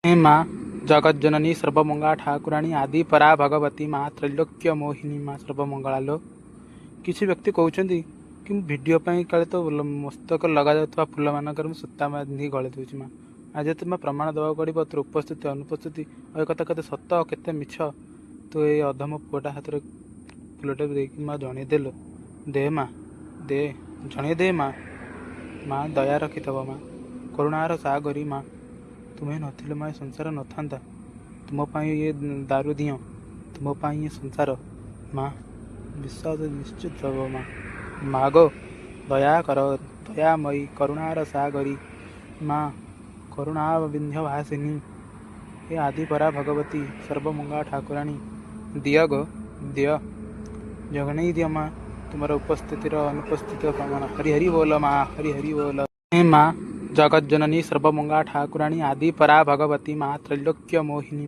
ହେ ମା ଜଗଜ୍ଜନନୀ ସର୍ବମଙ୍ଗଳା ଠାକୁରାଣୀ ଆଦି ପରା ଭଗବତୀ ମା ତ୍ରୈଲୋକ୍ୟ ମୋହିନୀ ମା ସର୍ବମଙ୍ଗଳା ଲୋ। କିଛି ବ୍ୟକ୍ତି କହୁଛନ୍ତି କି ମୁଁ ଭିଡ଼ିଓ ପାଇଁ କାଳେ ତ ମସ୍ତକ ଲଗାଯାଉଥିବା ଫୁଲମାନଙ୍କରେ ମୁଁ ସୂତା ବାନ୍ଧିକି ଗଳେଇ ଦେଉଛି ମା। ଆଜି ତୁମେ ପ୍ରମାଣ ଦେବାକୁ ପଡ଼ିବ ତୋର ଉପସ୍ଥିତି ଅନୁପସ୍ଥିତି, ଆଉ ଏ କଥା କେତେ ସତ କେତେ ମିଛ। ତୁ ଏଇ ଅଧମ ପୁଅଟା ହାତରେ ଫୁଲଟା ଦେଇକି ମା ଜଣେଇ ଦେଲୁ। ଦେ ମା, ଦେ, ଜଣେଇ ଦେ ମା। ମା ଦୟା ରଖିଥିବ ମା, କରୁଣାର ସାଗରୀ ମା। ତୁମେ ନଥିଲେ ମା ଏ ସଂସାର ନଥାନ୍ତା। ତୁମ ପାଇଁ ଏ ଦାରୁ ଦିଅଁ, ତୁମ ପାଇଁ ଏ ସଂସାର ମା। ବିଶ୍ୱାସ ନିଶ୍ଚିତ ହେବ ମା। ମାଗୋ ଦୟା କର, ଦୟାମୟୀ କରୁଣାର ସାଗରୀ ମା, କରୁଣା ବିନ୍ଧ୍ୟବାସିନୀ ହେ ଆଦିପରା ଭଗବତୀ ସର୍ବମଙ୍ଗଳା ଠାକୁରାଣୀ, ଦିଅ ଗୋ ଦିଅ, ଜଣେଇ ଦିଅ ମା ତୁମର ଉପସ୍ଥିତିର ଅନୁପସ୍ଥିତିର ପ୍ରମାଣ। ହରି ହରି ବୋଲ ମା, ହରି ହରି ବୋଲ। ହେ ମା ଜଗଜ୍ଜନନୀ ସର୍ବମଙ୍ଗଳା ଠାକୁରାଣୀ ଆଦିପରା ଭଗବତୀ ମା ତ୍ରୈଲୋକ୍ୟ ମୋହିନୀ।